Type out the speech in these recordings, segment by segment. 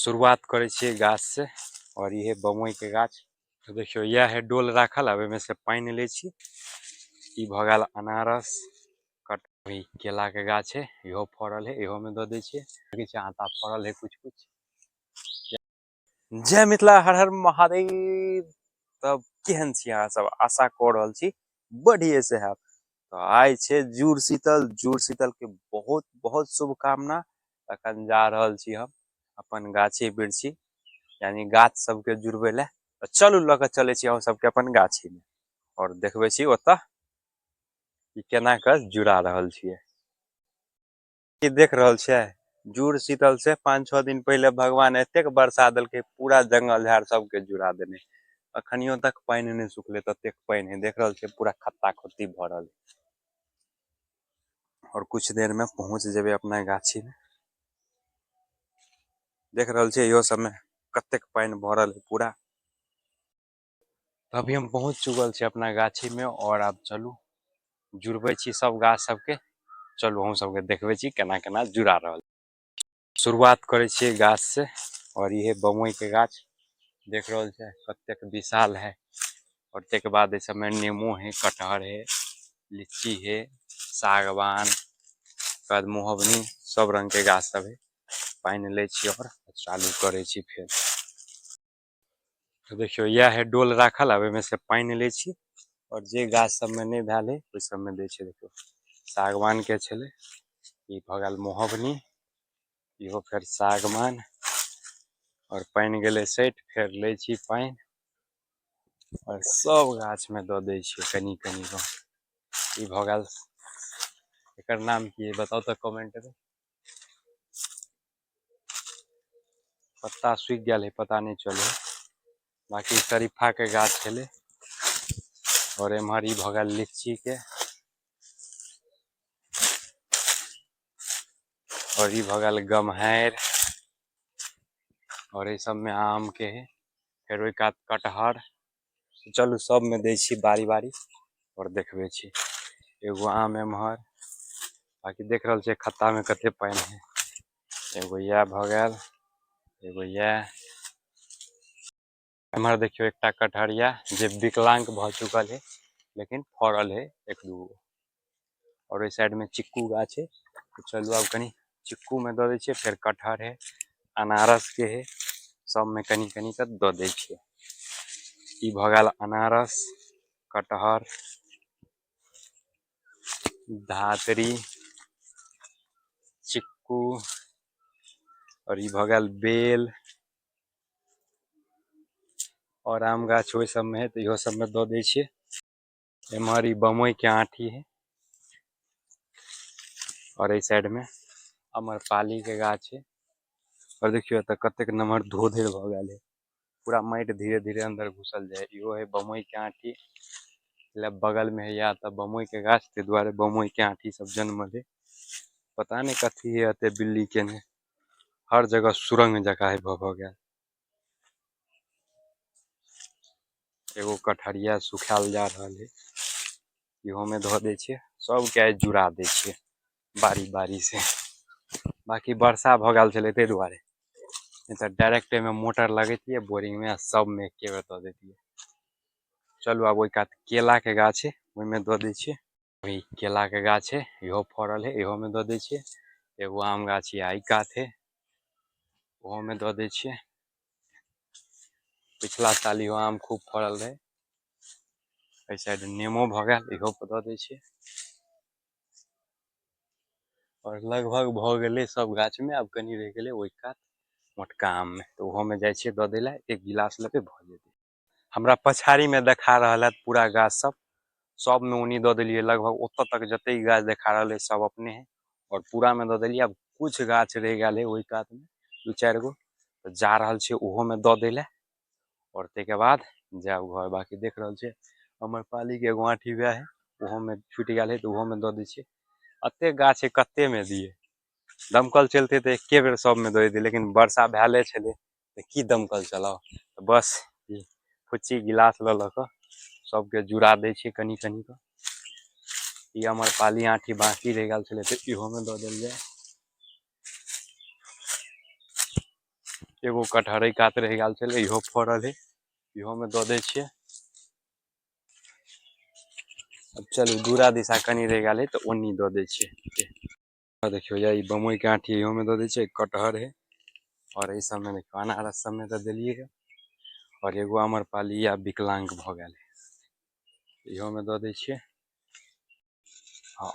शुरुआत करै छियै गाछ से। और ई है बमोई के गाछ। तो देखियौ इएह है डोल राखल, आब एहिमे से पानि लै छी। ई भऽ गेल अनारस, कट केला के गाछ है, इहो फड़ल है, इहो में दऽ दै छियै। देखै छियै आटा फड़ल है कुछ कुछ। जय मिथिला, हर हर महादेव। तब केहन छी अहाँ सब? आशा कऽ रहल छी बढ़िए से हैब। तऽ आइ छै जुड़ शीतल, जुड़ शीतल के बहुत बहुत शुभकामना। अखन जा रहल छी हम अपन गाछी वृक्षी यानी गाछ सबके जुड़बै लए। तऽ चलू लऽ कऽ चलै छी हम सबके अपन गाछी में और देखबै छी ओतऽ कि केना कऽ जुड़ा रहल छियै। की देख रहल छियै? जुड़ शीतल से 5-6 दिन पहिले भगवान एतेक वर्षा देलकै, पूरा जंगल झाड़ सबके जुड़ा देने। अखनियो तक पानि नहि सुखलै, ततेक पानि है। देख रहल छियै पूरा खत्ता खुत्ती भरल। और कुछ देर में पहुंच जेबै अपना गाछी में। देख रहल छियै इहो सब में कतेक पानि भरल है पूरा। तो अभी हम पहुंच चुकल छी अपना गाछी में और आब चलू जुड़बै छी सब गाछ सबके। चलू हम सबके देखबै छी केना केना जुड़ा रहल। शुरुआत करै छियै गाछ से। और ई है बमोई के गाछ, देख रहल छियै कतेक विशाल है। और ताहिके बाद एहि सबमे नेमो है, कटहर है, लीची है, सागवान, बाद महोगनी, सब रंग के गाछ सब है। पानि लै छी और चालू करै छी फेर। तो देखियौ इएह है डोल राखल, आब एहिमे से पानि लै छी और जे गाछ सबमे नहि भेल है ओहि सबमे दै छियै। देखियौ सागवान के छलै, ई भऽ गेल महोगनी, इहो फेर सागवान। और पानि गेलै सटि, फेर लै छी पानि और सब गाछ में दऽ दै छियै कनि कनि कऽ। ई भऽ गेल, एकर नाम की है बताउ तऽ कमेंट में। पत्ता सूखि गेल है, पता नहीं चले। बाकी शरीफा के गाछ छलै। और एम्हर ई भऽ गेल लीची के, और ई भऽ गेल गम्हैर, और एहि सबमे आम के है। फेर ओहि कात कटहर। चलू सबमे दै छी बारी बारी और देखबै छी। एगो आम एम्हर, बाकी देख रहल छियै खत्ता में कते पानि है। एगो इएह भऽ गेल, एगो इएह। एम्हर देखियौ एकटा कटहर यऽ जे विकलांग भऽ चुकल है, लेकिन फड़ल है एक दूगो। और ओहि साइड में चिक्कू गाछ है। तो चलू आब कनि चिक्कू में दऽ दै छियै। फेर कटहर है, अनारस के है, सब में कनि कनि कऽ दऽ दै छियै। ई भऽ गेल अनारस, कटहर, धातरी, चिक्कू, और ई भऽ गेल बेल। और आम गाछ ओहि सबमे है तऽ इहो सबमे दऽ दै छियै। एम्हर ई बमोई के आँठी है। और एहि साइड में अमरपाली के गाछ है। और देखियौ एतऽ कतेक नमहर धोधरि भऽ गेल है, पूरा माटि धीरे धीरे अंदर घुसल जाय। इहो है बमोई के आँठी, ले बगल में है या तऽ बमोई के गाछ, ताहि दुआरे बमोई के आँठी सब जनमल है। पता नहीं कथी है एते बिल्ली केने, हर जगह सुरंग जकाँ है भऽ गेल। एगो कटहरिया सुखायल जा रहल है, इहो में धऽ दै छियै। सबके आइ जुड़ा दै छियै बारी बारी से। बाकी वर्षा भऽ गेल छलै ताहि दुआरे, नहि तऽ डायरेक्ट एहिमे मोटर लगैतियै बोरिंग में आ सबमे एके बेर दऽ दैतियै। चलू आब ओहि कात केला के गाछ है, ओहिमे दऽ दै छियै। ओहि केला के गाछ है, इहो फड़ल है, इहो में दऽ दै छियै। एगो आम गाछ यऽ एहि कात है, ओहो में दऽ दै छियै। पिछला साल इहो आम खूब फड़ल रहै। एहि साइड नेमो भऽ गेल, इहो पर दऽ दै छियै। और लगभग भऽ गेलै सब गाछ में, आब कनि रहि गेलै ओहि कात मोटका आम में, तऽ ओहो में जाइ छियै दऽ दै लए। एक गिलास लेबै भऽ जेतै। हमरा पछाड़ी में देखा रहल है पूरा गाछ सब, सब में ओनी दऽ देलियै। लगभग ओतऽ तक जते गाछ देखा रहल है सब अपने है और पूरा में दऽ देलियै। आब कुछ गाछ रहि गेल है ओहि कात में 2-4 गो, तऽ जा रहल छियै ओहो में दऽ दै लए और ताहिके बाद जायब घर। बाकी देख रहल छियै अमरपाली के एगो आँठी वएह है, ओहो में छुटि गेल है तऽ ओहो में दऽ दै छियै। एते गाछ है कते में दियै, दमकल चलते तऽ एके बेर सब में दऽ दैतियै, लेकिन वर्षा भेले छलै तऽ की दमकल चलाउ। तऽ बस ई फुच्ची गिलास लऽ लऽ कऽ सबके जुड़ा दै छियै कनि कनि कऽ। ई अमरपाली आँठी बाँकी रहि गेल छलै तऽ इहो में दऽ देल जाय। एगो कटहर एहि कात रहि गेल छलै, इहो फड़ल है, इहोमे दऽ दै छियै। अब चलू दूरा दिशा कनि रहि गेल है तऽ ओन्नी दऽ दै छियै। देखियौ या ई बम्बइके आँठी इहोमे दऽ दै छियै, कटहर है। आओर एहि सबमे देखियौ अनारस सबमे तऽ देलियै है। आओर एगो आम्रपाली या विकलांग भऽ गेल है, इहोमे दऽ दै छियै।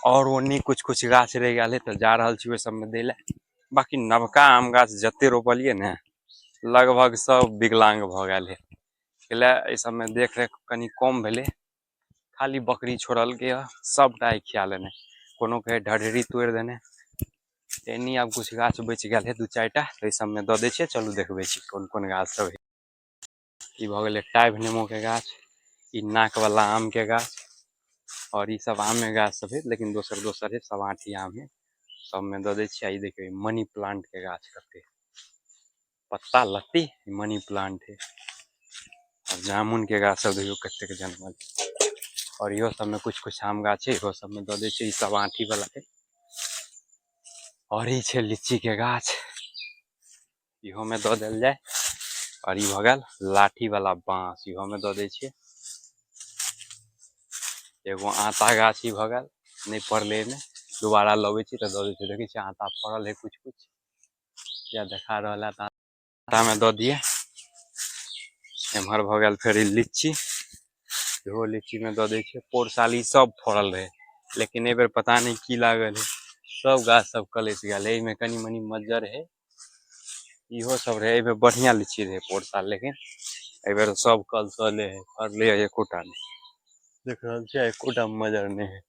आओर ओन्नी कुछ कुछ गाछ रहि गेल है तऽ जा रहल छी ओहि सबमे दै लए। बाकी नवका आम गाछ जते रोपलियै ने लगभग सब विकलांग भऽ गेल है। एहि एहि सबमे देखरेख कनि कम भेलै, खाली बकरी छोड़लकै हँ, सबटा खिया लेने, कोनो के ढढरी तोड़ि देने। एनी आब कुछ गाछ बचि गेल है दू चारिटा, तऽ एहि सबमे दऽ दै छियै। चलू देखबै छी कोन कोन गाछ सब है। ई भऽ गेलै टाइभ नेमोके गाछ, ई नाकवला आमके गाछ, आओर ई सब आमे गाछ सब है, लेकिन दोसर दोसर है, सब आँठी आम है, सबमे दऽ दै छियै। ई देखियौ मनी प्लांट के गाछ, कते पत्ता लत्ती मनी प्लांट है। और जामुन के गाछ सब देखियौ कतेक जनमल। और इहो सबमे कुछ कुछ आम गाछ है, इहो सबमे दऽ दै छियै। ई सब आँठी वाला है। और ई छै लीची के गाछ, इहो में दऽ देल जाय। और ई भऽ गेल लाठी वाला बाँस, इहो में दऽ दै छियै। एगो आँता गाछ ई भऽ गेल, नहि पड़लै एहिमे, दोबारा लबै छी तऽ दऽ दै छियै। देखै छियै आँता फड़ल है कुछ कुछ, या देखा रहल है, तऽ आँतामे दऽ दियै। एम्हर भऽ गेल फेर ई लीची, इहो लीचीमे दऽ दै छियै। पोर साल ई सब फड़ल रहै, लेकिन एहि बेर पता नहि की लागल है, सब गाछ सब कलैश गेल है। एहिमे कनि मनि मज्जर है, इहो सब रहे। एहिमे बढ़िया लीची रहे पोर साल, लेकिन एहि बेर सब कलसले है, फड़ले है एकोटा नहि। देख रहल छियै एकोटा मज्जर नहि है।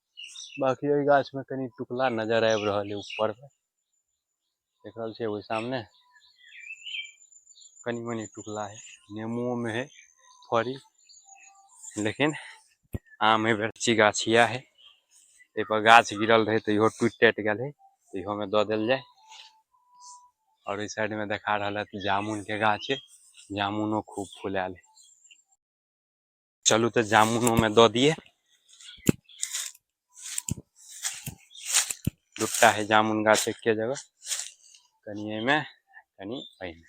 बाकी एहि गाछ में कनि टुकला नजर आबि रहल है ऊपर में, देख रहल छियै ओहि सामने कनि मनि टुकला है। नेमुओ में है फड़ी, लेकिन आम एहि बेर गाछ इएह है। एहि पर गाछ गिरल रहे तऽ इहो टूटि टाटि गेल है, तऽ इहो में दऽ देल जाय। और एहि साइड में देखा रहल है जामुन के गाछ है, जामुनो खूब फुलायल है। चलू तऽ जामुनो में दऽ दिए। दूटा है जामुन गाछ एके जगह, कनि एहिमे कनि एहिमे,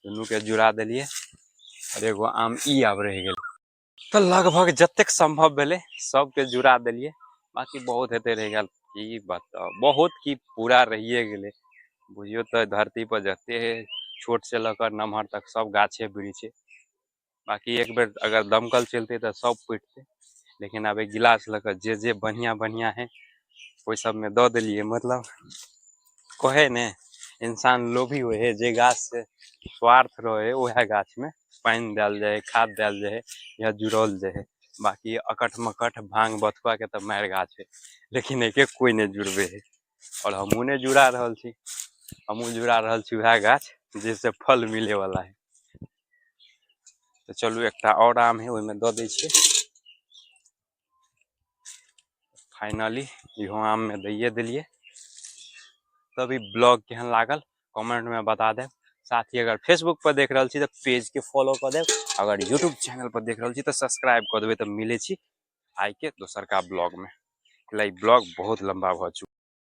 दुनू के जुड़ा देलिए। और एगो आम ई आब रहि गेल। तऽ लगभग जतेक संभव भेलै सबके जुड़ा देलिए, बाकी बहुत हेतै रहि गेल की बताउ, बहुत की पूरा रहिए गेलै। बुझियौ तऽ धरती पर जते है छोट से लऽ कऽ नमहर तक सब गाछे वृक्ष है। बाकी एक बेर अगर दमकल चलतै तऽ सब पुटतै, लेकिन आब एक गिलास लऽ कऽ जे जे बढ़िया बढ़िया है ओहि सबमे दऽ देलिए। मतलब कहे ने इंसान लोभी होइ है, जे गाछ से स्वार्थ रहे है वएह गाछ में पानि देल जाय है, खाद देल जाय है या जुड़ल जाय है। बाकी अकठ मकठ भांग बथुआ के तऽ मारि गाछ है, लेकिन एके कोइ नहि जुड़बे है। और हमहूँ नहि जुड़ा रहल छी, हमहूँ जुड़ा रहल छी वएह गाछ जैसे फल मिले वाला है। तऽ चलू एकटा और आम है ओहिमे दऽ दै छियै। फाइनली इहो आम में दैये देलियै। तब ई ब्लॉग केहन लागल कमेंट में बता देब। साथ ही अगर फेसबुक पर देख रहल छी तऽ पेज के फॉलो कऽ देब, अगर यूट्यूब चैनल पर देख रहल छी तऽ सब्सक्राइब कऽ देबै। तऽ मिलै छी आइ के दोसरका ब्लॉग में। ई ब्लॉग बहुत लंबा भऽ चुकल।